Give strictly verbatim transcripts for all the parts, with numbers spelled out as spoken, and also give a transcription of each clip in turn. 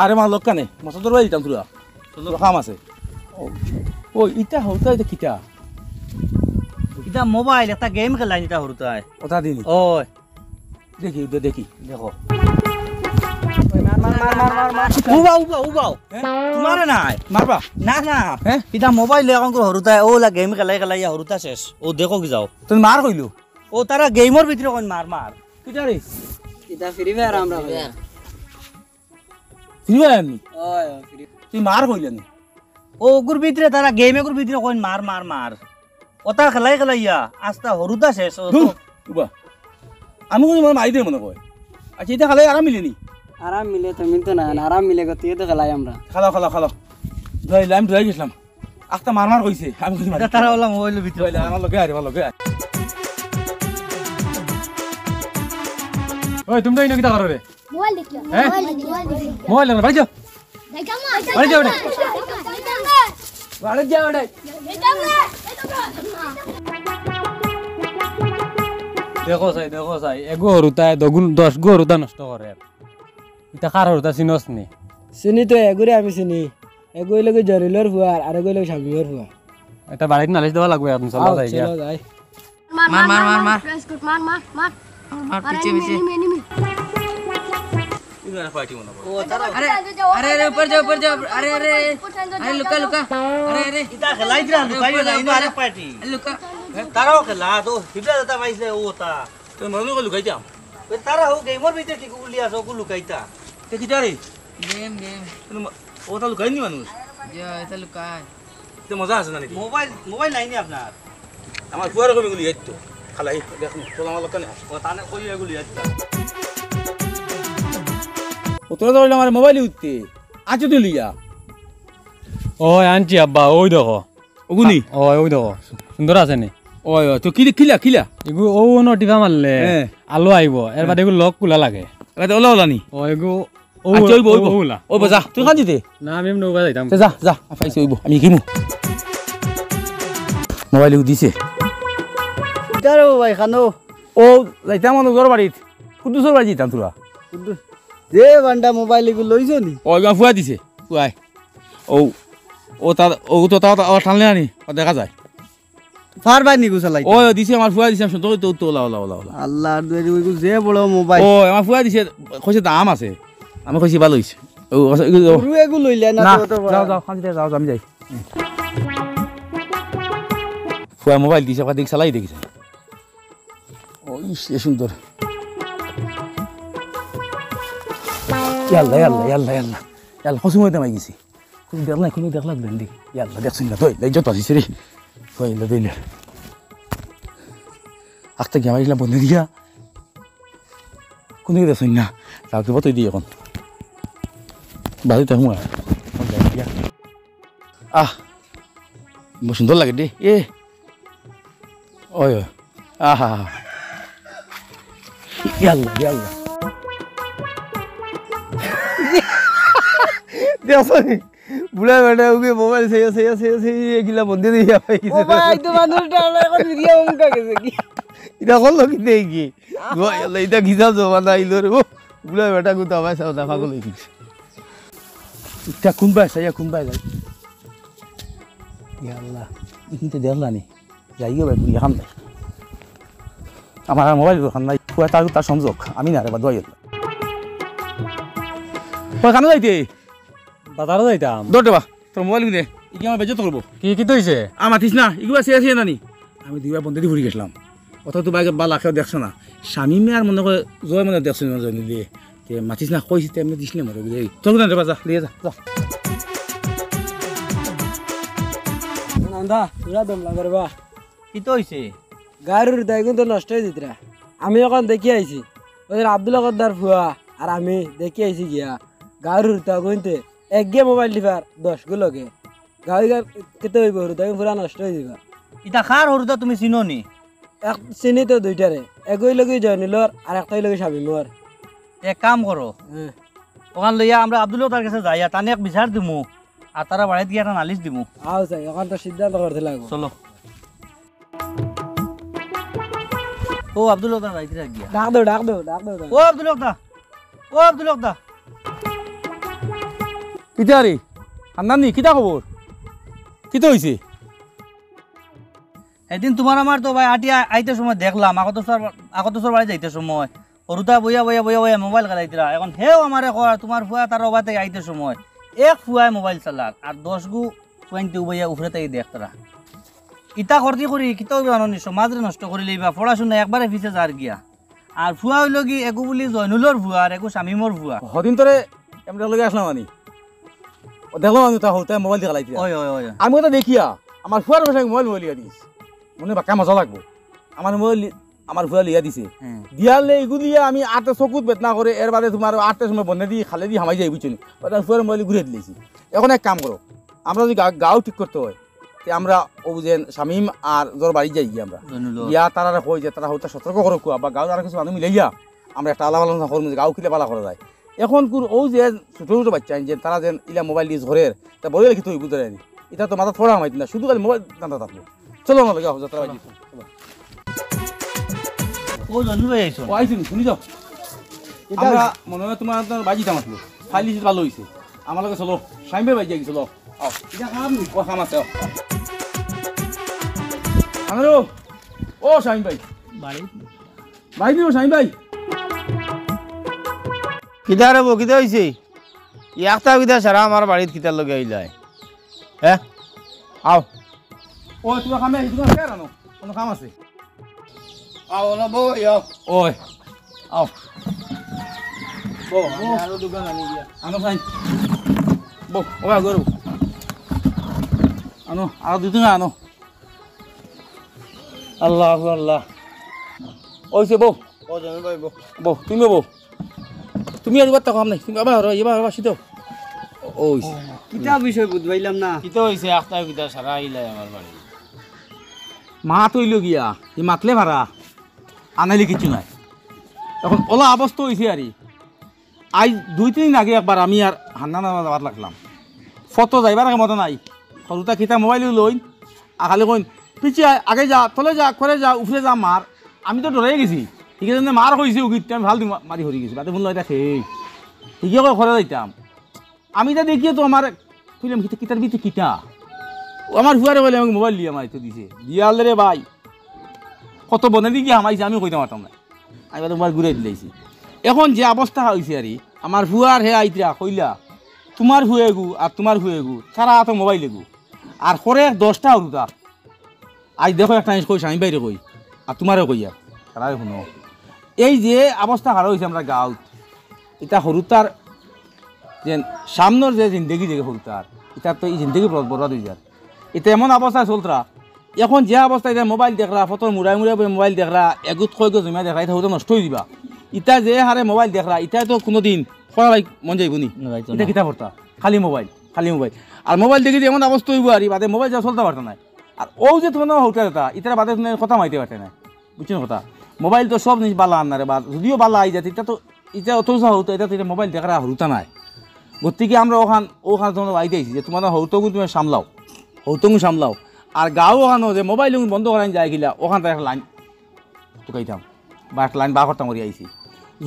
আরে মা, লক্কা নে, মশা ধরবা দিতাম তোরা। চলো। তোর কাম আছে। ও, ও, ইটা হউতা, ইটা কিতা? ইটা মোবাইল, একটা গেম খেলাইন ইটা হরুতায়। ওটা দিনি। ওই। দেখি, দে-, দেখি, দেখো। উবাও, উবাও, উবাও। হ্যাঁ? তোমারে নাই। মারবা? না, না। হ্যাঁ? ইটা মোবাইল এখন করে হরুতায়, ওলা গেম খেলাই খেলাই হরুতা শেষ। ও দেখো কি যাও। তুমি মার কইলো? ও তারা গেমর ভিতরে কইন মার, মার। কিতা রে? ইটা ফ্রি ফায়ার আমরা ভাই। ফ্রি ফায়ার নি? ওই, ওই, ফ্রি। তুই মার কইলে নি? ও, ওগুর ভিতরে তারা গেম এগুর ভিতরে কইন মার, মার, মার। ওটা খেলাই খেলাইয়া, আস্তা হরুতা শেষ। ও তো ধুর, উবা। আমি কইছি, মার মারি দে মনে কয়। আচ্ছা, ইটা খেলাই আরাম মিলে নি? আরাম মিলে তো মিলতো না, আরাম মিলে গতিকে তো খেলাই আমরা। খেলাও, খেলাও, খেলাও। ধুয়াইলে, আমি ধুয়াই গেছিলাম। আস্তা মার মার কইছে, আমি কইছি, মারি। ইটা তারা ওলা মোবাইলর ভিতরে। ধুয়াইলে, আমার লগে আয়, আমার লগে আয়। ওই, তুমি তো ইনো কিতা করো রে? মোবাইল দেখিও। হ্যাঁ? মোবাইল দেখিও। মোবাইল দেখিও। বাড়ি যাও। যাইতাম না। বাড়ি যাও ওটা। বাড়ি যাও ওটা। যাইতাম না। দেখো চাই, দেখো চাই, এগু হরুতায় দগুন, দশ গু হরুতা নষ্ট করে। ইটা কার হরুতা চিনস নি? চিনি তো, এগুরে আমি চিনি। এগু অইলো গি জরিলর ফুয়া, আর এগু অইলো গি শামিমর ফুয়া। এটা বাড়িত নালিশ দেওয়া লাগবে এখন, চলো আও, যাই গিয়া। চলো যাই। মার, মার, মার, মার। Press good, মার, মার, মার। মার, মার, পিছে, enemy, পিছে। Enemy, enemy। আরে, আরে, আরে, উপর যাও, উপর যাও। আরে, আরে, আরে, লুকা, লুকা। আরে, আরে। ইটা খেলাই দিরা, আরে, লুকাই উপর যাও, না, উপর আরে যাও। পার্টি। আরে, লুকা। তারাও খেলা, তো হিবলা দাদা পাইছে, ও তা। তো মনে করে লুকাই যাও। তারা ও গেমর ভিতরে ঠিক গুলি আছে, ওগু লুকাইতা। তে কিতা রে? Game, game. ও তা লুকাই নি মানুষ? ইয়া, এটা লুকায়। তে মজা আছে না নাকি? মোবাইল, মোবাইল নাই নি আপনার? আমার ফুয়ার কমি গুলি যাইতো। খালাই, দেখুন, তোলা আমার লোক নেই। ও, তানে কই এগুলি যাইতো। ও, তোরা তো বললে আমার মোবাইল উঠতে। আচ্ছা, তুই লিয়া। ও, আনছি আব্বা, ওই দেখো। ওগুনি? ও, ওই দেখো। সুন্দর আছে নি? ও, ও, তো কিলা, কিলা, কিলা? এগু, ও, নো টিপা মারলে। হ্যাঁ। আলো আইবো। এর বাদে এগু লক খুলা লাগে। এবার তো ওলা ওলা নি? ও, এগু ও, আচ্ছা, ওইবো, ও, ওইবো। ওলা। ওইবো, যা, তুই কান দিতে? না, আমি এমনি উবা যাইতাম। যা, যা, যা, পাইছি, ওইবো, আমি কিমু। মোবাইল এগু দিছে। ইতারে ও ভাই, খানো। ও, যাইতাম আমার ঘর বাড়িত। কুদ্দুসর বাড়ি যাইতাম তোরা। কুদ্দুস। যে বান্ডা মোবাইল এগু লইছো নি? ও, এগু ফুয়া দিছে, ফুয়ায়। ও, ও তার, ও তো তার, তার টানলে আনি, ও দেখা যায়। ফারবায় নি গুছালাই? ও, দিছে আমার ফুয়া দিছে, আমি সুন্দর করে তো, তো, ওলা, ওলা, ওলা, ওলা। আল্লাহর দুয়ারে ওইগু যে বড় মোবাইল। ও, আমার ফুয়া দিছে, কইছে দাম আছে। আমি কইছি ভালো হইছে। ও, ও, ও, গরু এগু লইলে না না, তো, তো যাও, যাও, খান দিতে যাও, যাও, আমি যাই। ফুয়া মোবাইল দিছে, আবার দেখি চালাই দেখি। ও, ইস, এ সুন্দর। ইয়াল্লা, ইয়াল্লা, ইয়াল্লা, ইয়াল্লা। ইয়াল্লা, কসম হইতে মাই গেছি। কুনু দেখলা, কুনু দেখলা, বেন্ডি। ইয়াল্লা, দেখছইন না, দই, লাই যত আসিছে রে। দই, লাই দইলে। আখতা গিয়া মারিলাম বন্ধ দিয়া। কুনু দেখছইন না। তাও কি বতই দি এখন। বাড়িতে হুম। আহ, বড় সুন্দর লাগে রে। এ। ওই, ওই। আহা, আহা। ইয়াল্লা, ইয়াল্লা। দেখছইন? বুড়া বেটা ওকে মোবাইল চাইয়া, চাইয়া, চাইয়া, চাইয়া, এগুলা বন্ধ দিয়া পাই গেছে। ও ভাই, তো মানুষটা আমরা এখন ভিডিও মুখা গেছে কি? ইটা করলো কি দেখি? ওই আল্লাহ, ইটা কিতা জমানা আইলো রে? ও, বুড়া বেটা গুতা ভাই সাদা পাগল হয়ে গেছে। ইটা কোন ভাই, চাইয়া কোন ভাই ভাই? ইয়া আল্লাহ, ইখান তো দেখলা নি। যাই গো ভাই, বুড়ি এখান নাই। আমার আর মোবাইল দরকার নাই। কয় তার, তার সংযোগ। আমি না রে বা, দোয়াই আল্লাহ। কই, কানো যাইতে? বাজারো যাইতাম। দৌড় দেবা, তোর মোবাইল দে। ইগু আমার বেইজ্জত করবো। কি, কিতা অইছে? আ, মাতিস না, ইগু আছে, আছে জানি। আমি দুইবার বন্ধ দি ফুরি গেছিলাম। অত তো বাইরে বালা কেউ দেখছে না। শামিমে আর মনে করে জয় মনে দেখছে না, জয় নিলে। তে মাতিস না, কইছি তে এমনি দিস না মরে, বুঝলি? তোর কোথায় যাবা, যা, লিয়ে যা, যা। নান্দা, পুরা দম লাগে রে বা। কিতা অইছে? গাড়ির তাই কিন্তু নষ্ট হয়ে দিতরা। আমি এখন দেখি আইছি। ওই যে আব্দুল কদ্দার ফুয়া আর আমি দেখি আইছি গিয়া। গাঁওর হুরুতা কইতে এক গিয়ে মোবাইল টিপার দশ গু লগে। গাঁও ইগার কিতা অইবো, হুরুতা পুরা নষ্ট অই দিবা। ইতা কার হুরুতা তুমি চিনো নি? এক চিনি তো দুইটারে, এগু অইলো গি জয়নুলর আর একটা অইলো গি শামিমর। এক কাম করো, হ্যাঁ। ওখান লইয়া আমরা আব্দুল তার কাছে যাইয়া তানে এক বিচার দিমু, আর তারা বাড়িত গিয়া একটা নালিশ দিমু। আও যাই, ওখান তো সিদ্ধান্ত করতে লাগবো। চলো। ও আব্দুল হক দা, যাইতে রাখ গিয়া। ডাক দেও, ডাক দেও, ডাক দেও, ডাক দেও। ও আব্দুল হক দা, ও আব্দুল হক দা। কিতা রে? হান্নানি, কিতা খবর? কিতা অইছে? এদিন তুমার আমার তো ভাই আটিয়া আইতে সময় দেখলাম, আগত স্যার, আগত স্যার বাড়ি যাইতে সময় হুরুতা বইয়া বইয়া বইয়া বইয়া মোবাইল খেলাইতরা। এখন হেও আমারে কয়, আর তুমার ফুয়া তার অবাতে আইতে সময় এক ফুয়ায় মোবাইল চালার, আর দশ গু ফুয়াইন্তে উবাইয়া উফরে তাই দেখতরা। ইতা করতে করি কিতা অইবো জানো নি? সমাজরে নষ্ট করি লইবা, পড়াশোনা একবারে পিছে যার গিয়া। আর ফুয়া অইলো কি, এগু বুলি জয়নুলর ফুয়া, আর এগু শামিমর ফুয়া। হদিন তোরে এমরা লগে আসলাম আনি। ও দেখলাম আমি তা হলতে মোবাইল দিয়ে খেলাইতে। ওই, ওই, ওই। আমি ওটা দেখিয়া, আমার ফুয়ার ভাষায় মোবাইল মোবাইল দিয়া দিস। মনে বাক্কা মজা লাগবো। আমার মোবাইল লি-, আমার ফুয়া লিয়া দিছে। হুম। দিয়ালে এগু দিয়া আমি আটে চকুত বেদনা করে, এর বাদে তুমার আটটার সময় বন্ধে দি, খালে দি হামাই যাই, বুঝছো নি? ওটা ফুয়ার মোবাইল ঘুরে দিলেছি। এখন এক কাম করো, আমরা যদি গা-, গাঁও ঠিক করতে হয়, তে আমরা ও বুঝেন শামিম আর জোর বাড়ি যাই গিয়া আমরা। জয়নুলর। ইয়া তারারে কই যে তারা হয়তো সতর্ক করো কুয়া, বা গাঁও আর কিছু মানুষ মিলে গিয়া আমরা একটা আলাপ আলোচনা করবো যে গাঁও কিলে পালা করা যায়। এখন কুর ও যে ছোট ছোট বাচ্চা যে তারা যে ইলা মোবাইল ইউজ করে, তা বড় লিখিত হইব বুঝতে পারেনি। এটা তো মাথা থোড়া মাইত না, শুধু খালি মোবাইল ধান্দা থাকবো। চলো আমার লগে, যাত্রা বাজি। ও জয়নুল ভাই আইছো? ও আইছো নি, শুনি যাও। আমরা মনে হয় তোমার, তোমার বাজি দাম আসলো। ফাইল লিস্ট ভালো হইছে। আমার লগে চলো, শামিম ভাই বাজি আগে চলো। আও। এটা খারাপ নি? ও খাম আছে, আও। আনারো, ও শামিম ভাই। বাড়ি? বাড়ি দিও শামিম ভাই। কিতা রে বো, কিতা হইছে? ই আখতা কিতা সারা আমার বাড়িত কিতার লগে আইলায়? হ্যাঁ? আও। ও, তোমার কামে, তোমার ফের আনো। কোনো কাম আছে? আও না বো, আও। ওই, আও। বো, আমি আরো দোকান আনি দিয়া। আনো খাই। বো, ও আগে রো। আনো, আরো দুই তিন আনো। আল্লাহ, আল্লাহ। ওই যে বো। ও জানো ভাই, বো। বো, তুমি বো। তুমি আর এবার তখন নাই। তুমি আবার হরো, এবার হরো, সিধো। ওই। কিতা বিষয় বুঝবাইলাম না। কিতা হইছে? আখতা কিতা সারা আইলায় আমার বাড়ি। মাত অইল গিয়া, ই মাতলে ভাড়া, আনাইলে কিচ্ছু নাই। এখন ওলা অবস্থা হইছে আরি। আজ দুই তিন দিন আগে একবার আমি আর হান্নান যাওয়ার লাগলাম। ফটো যাইবার আগে মতো নাই। সরুতা কিতা মোবাইল লইন, আর খালি কইন, "পিছে আয়, আগে যা, তলে যা, করে যা, উপরে যা, মার।" আমি তো ডরাই গেছি। ঠিক আছে, মার কইছে, উগিত আমি ভাল দি মা-, মারি হরি গেছি। বাদে বললো, "এটা খেয়ে।" ঠিক আছে, করে যাইতাম। আমি তা দেখিয়ে তো আমার কইলাম, "কিতা, কিতার ভিতরে কিতা?" ও আমার ফুয়ারে বলে, আমাকে মোবাইল দিয়ে আমার তো দিছে। দিয়ালে রে ভাই, কত বনে দিকে হামাইছে, আমি কইতে পারতাম না। আমি বাদে মোবাইল ঘুরাই দিলাইছি। এখন যে অবস্থা হইছে আরি, আমার ফুয়ার হে আইতরা কইলা, "তোমার ফুয়েগু আর তোমার ফুয়েগু, তারা তো মোবাইল এগু।" আর করে এক দশটা হুরুতা। আজ দেখো একটা জিনিস কই, শামিম ভাইরে কই, আর তোমারেও কইয়া, তারারে শুনো। এই যে অবস্থা খারাপ হইছে আমরা গাঁওত, এটা হুরুতার যে সামনের যে জিন্দেগি যে হুরুতার, এটা তো এই জিন্দেগি বর-, বরবাদ হয়ে যার। এটা এমন অবস্থায় চলতরা, এখন যে অবস্থায় এটা মোবাইল দেখরা, ফটোর মুড়ায় মুড়ায় বই মোবাইল দেখরা, এগুত কয়েক জমিয়া দেখরা, এটা হুরুতা নষ্ট হয়ে দিবা। এটা যে হারে মোবাইল দেখরা, এটা তো কোনোদিন পড়া ভাই মন যাইব নি? না, যাইতো এটা না। কিতা করতা? খালি মোবাইল, খালি মোবাইল। আর মোবাইল দেখি যে এমন অবস্থা হইব আর বাদে মোবাইল যা চলতে পারতো না। আর ও যে তোমার হউটা যেটা, ইতারা বাদে তুমি কথা মাইতে পারতে না। বুঝছো না কথা? মোবাইল তো সব জিনিস বালা আন না রে, বা যদিও বালা আই যাতে, এটা তো, এটা অত উৎসাহ হতো, এটা তো এটা মোবাইল দেখার আর হুরুতা নাই। গতিকে আমরা ওখান, ওখান তোমার বাড়িতে আইছি যে তোমার হৌতগুন তুমি সামলাও, হৌতগুন সামলাও। আর গাঁও ওখানো যে মোবাইল বন্ধ করাই যায় কিলা, ওখান থেকে একটা লাইন তুকাইতাম, বা একটা লাইন বার করতাম করি আইছি।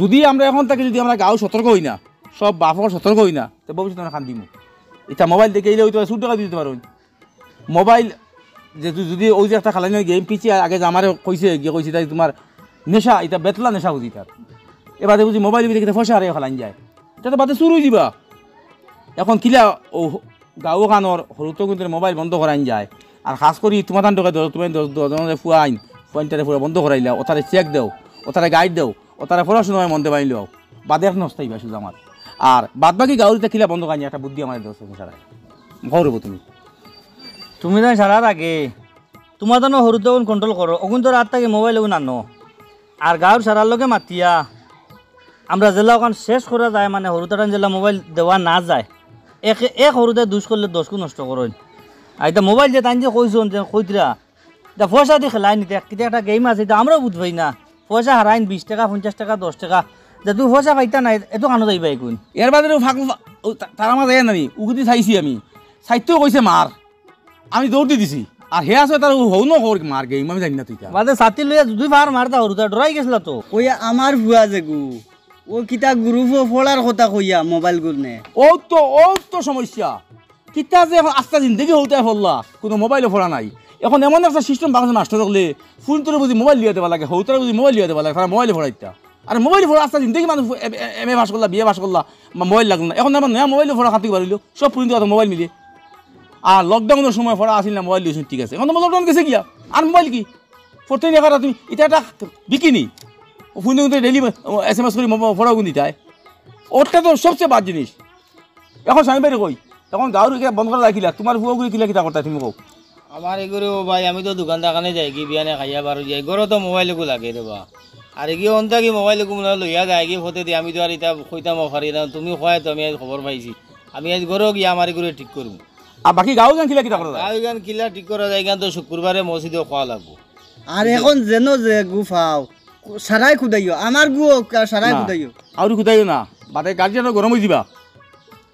যদি আমরা এখন থেকে যদি আমরা গাঁও সতর্ক হই না, সব বাপর সতর্ক হই না, তো ভবিষ্যতে আমরা খান দিমু। এটা মোবাইল দেখে এলে হয়তো চুর টাকা দিতে পারো। মোবাইল যে তুই যদি ওই যে একটা খালাইন গেম পিছিয়ে আগে যে আমারে কইছে, গিয়ে কইছে, "তাই তোমার নেশা, এটা বেতলা নেশা বুঝি তার।" এবারে বুঝি মোবাইল ভিতরে কিতা পয়সা হারিয়ে খালাইন যায়। এটা তো বাদে চুর হয়ে দিবা। এখন কিলা ও গাঁও খানোর হরুতো কিন্তু মোবাইল বন্ধ করাইন যায়। আর খাস করি তোমার তান ঢোকে ধরো, তুমি দশ, দশ জনের ফুয়াইন, ফুয়াইনটারে পুরো বন্ধ করাইলা, ওটারে চেক দেও, ওটারে গাইড দেও, ওটারে পড়াশোনায় মন দেবাইন লও। বাদে এক নষ্ট হইবা শুধু আমার। আর বাদ বাকি গাঁওর ইতা কিলা বন্ধ করাইন যায়, একটা বুদ্ধি আমার দেও সারাই। ঘর হবো তুমি। তুমি তাই সারার আগে তোমার জন্য হরুতা ওগুন কন্ট্রোল করো, ওগুন তোর হাত থেকে মোবাইল ওগুন আনো। আর গাঁওর সারার লগে মাতিয়া আমরা জেলা ওখান শেষ করা যায়, মানে হরুতাটান জেলা মোবাইল দেওয়া না যায়, এক, এক হরুতায় দুষ করলে দশ গুণ নষ্ট করইন। আর এটা মোবাইল যে তাইন যে কইছন যে কইতরা, এটা পয়সা দিয়ে খেলাই নিতে, কিতা একটা গেম আছে, এটা আমরাও বুঝবাই না। পয়সা হারাইন বিশ টাকা, পঞ্চাশ টাকা, দশ টাকা, যে তুমি পয়সা পাইতা না, এত কানো যাইবা এখন। এর বাদে ও ফাঁকু ফা-, ও তা-, তারা মাঝে নাই, উগুদি চাইছি আমি, চাইতেও কইছে মার। আমি দৌড় দি দিছি। আর হে আছে তার হৌ ন খবর কি মার গেম, আমি জানি না তুই তা। বাদে ছাতি লইয়া দুই ফার মারতা হরুতা, ডরাই গেছিলা তো। ওই আমার ফুয়া যেগু, ও কিতা গ্রুপো পড়ার কথা কইয়া মোবাইল গুনে। অউ তো, অউ তো সমস্যা। কিতা যে এখন আস্তা জিন্দেগি হউতায় পড়লা, কুনু মোবাইলো পড়া নাই। এখন এমন একটা সিস্টেম বাংলাদেশে মাস্টার অকলে, ফুরিন্তরে বুঝি মোবাইল লইয়া দেবা লাগে, হউতরে বুঝি মোবাইল লইয়া দেবা লাগে, তারা মোবাইলো পড়াইতা। আরে মোবাইল পড়া আস্তা জিন্দেগি মানুষ এম এ পাস করলা, বিএ পাস করলা, মোবাইল লাগলো না। এখন আমার নয়া মোবাইলো পড়া খাতিক বাড়িল, সব ফুরিন্তর হাতো মোবাইল মিলে। আর লকডাউনর সময় পড়া আছিল না, মোবাইল লইছইন, ঠিক আছে। এখন তো লকডাউন গেছে গিয়া, আর মোবাইল কি? পড়তে দেখা তুমি, ইটা একটা বিকিনি। ও ফোন কিন্তু ডেইলি এসএমএস করি মোবাইল পড়াও কিন্তু ইটায়। ওটা তো সবচেয়ে বাদ জিনিস। এখন স্বামী বাড়ি কই? এখন গাঁওর ইটা বন্ধ করা রাখিলা, তোমার পুয়া গুলি কিলা কিতা করতা তুমি কও? আমার এগুরে ও ভাই, আমি তো দোকান দোকানে যাই কি, বিয়ানে খাইয়া বারো যাই, ঘরো তো মোবাইল এগু লাগে রে বা। আর এগিয়ে অন্তা কি মোবাইল এগু মনে হয় লইয়া যায় কি ফতে দি, আমি তো আর ইটা কইতাম পারি না, তুমি কয় তো আমি আজ খবর পাইছি। আমি আজ ঘরো গিয়া আমার এগুরে ঠিক করমু। আর বাকি গাঁও গান কিলা কিতা করা যায়? গাঁও গান কিলা ঠিক করা যায়, গান তো শুক্রবারে মসজিদো খোয়া লাগবো। আর এখন যেন যে গু ফাও, সারাই খুদাইও, আমার গু হোক আর সারাই না। খুদাইও। আউরি খুদাইও না, বাদে গার্জিয়ানও গরম হয়ে দিবা,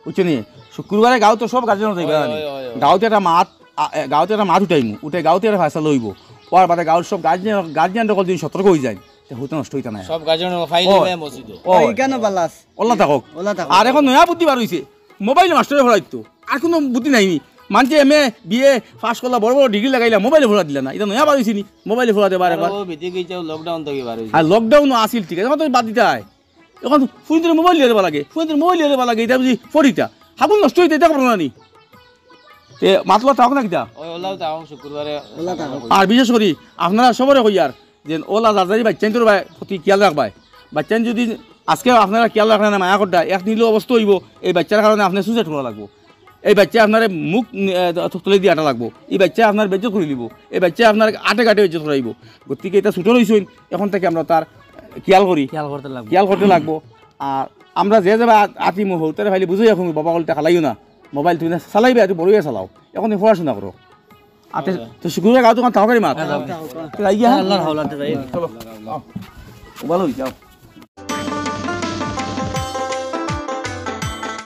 বুঝছো নি? শুক্রবারে গাঁও তো সব গার্জিয়ান যাইবা ওই, জানি। ওই, ওই, ওই। গাঁওতে একটা মাত, আ, এ, গাঁওতে একটা মাত উঠাইমু, উঠে গাঁওতে একটা ফয়সালা হইব। ওর বাদে গাঁওর সব গার্জিয়ান, গার্জিয়ান সকল যদি সতর্ক হয়ে যায়, তে হতে নষ্ট হইতা না। সব গার্জিয়ান ফাইল ওই। দিবে মসজিদো। ওই। ওই কেন বালাস? ওলা থাকক। ওলা থাকক। আর এখন নয়া বুদ্ধি বার হইছে, মোবাইল মাস্টারে পড়াইতো, আর কোনো বুদ্ধি নাই নি। মানছে এমএ, বিএ পাস করলা, বড় বড় ডিগ্রি লাগাইলা, মোবাইলে পড়া দিলা না। এটা নয়া বার হইছে নি, মোবাইলে পড়া দেবার আর একবার। ও বেঁচে গেছে, লকডাউন থেকে বার হইছে। আর লকডাউন আছিল, ঠিক আছে, এখন তো বাদ দিতে হয়। এখন ফুরিন্তরে মোবাইল লিয়ে দেবা লাগে, ফুরিন্তরে মোবাইল লিয়ে দেবা লাগে, এটা বুঝি ফরিতা। হাবুল নষ্ট হইতে, এটা করবো না নি। তে মাতলা থাক না কিতা? ওই ওলাও থাক, শুক্রবারে ওলা থাক। আর বিশেষ করি আপনারা সবরে কইয়ার যে ওলা যার যারি বাচ্চাইন্তর বা-, প্রতি খেয়াল রাখবায়। বাচ্চাইন যদি আজকে আপনারা খেয়াল রাখলেন না, মায়া করডা, এক নিলে অবস্থা হইব, এই বাচ্চার কারণে আপনি সুইসাইড করা লাগবো। এই বাচ্চা আপনার মুখ নি-, আহ, তুলে দিয়ে আটা লাগবো, এই বাচ্চা আপনার বেজ্জত করে দিব, এই বাচ্চা আপনার আটে ঘাটে বেজ্জত করাইব। গতিকে এটা ছোটো রইছইন, এখন থেকে আমরা তার খেয়াল করি, খেয়াল করতে লাগবো। খেয়াল করতে লাগবো। আর আমরা যে যাবে আ-, আতি মহল, তারা খালি বুঝাই এখন বাবা বলতে খালাইও না, মোবাইল তুমি না চালাইবে, একটু বড় হয়ে চালাও, এখন তুমি পড়াশোনা করো। আতে তো শুক্রবার গাঁও দোকান থাকো রে মাত। হ্যাঁ, যাও। তো যাই গিয়া, হ্যাঁ? আল্লাহর হাওলাতে যাই। চলো, আও। ও ভালো হইছে, আও।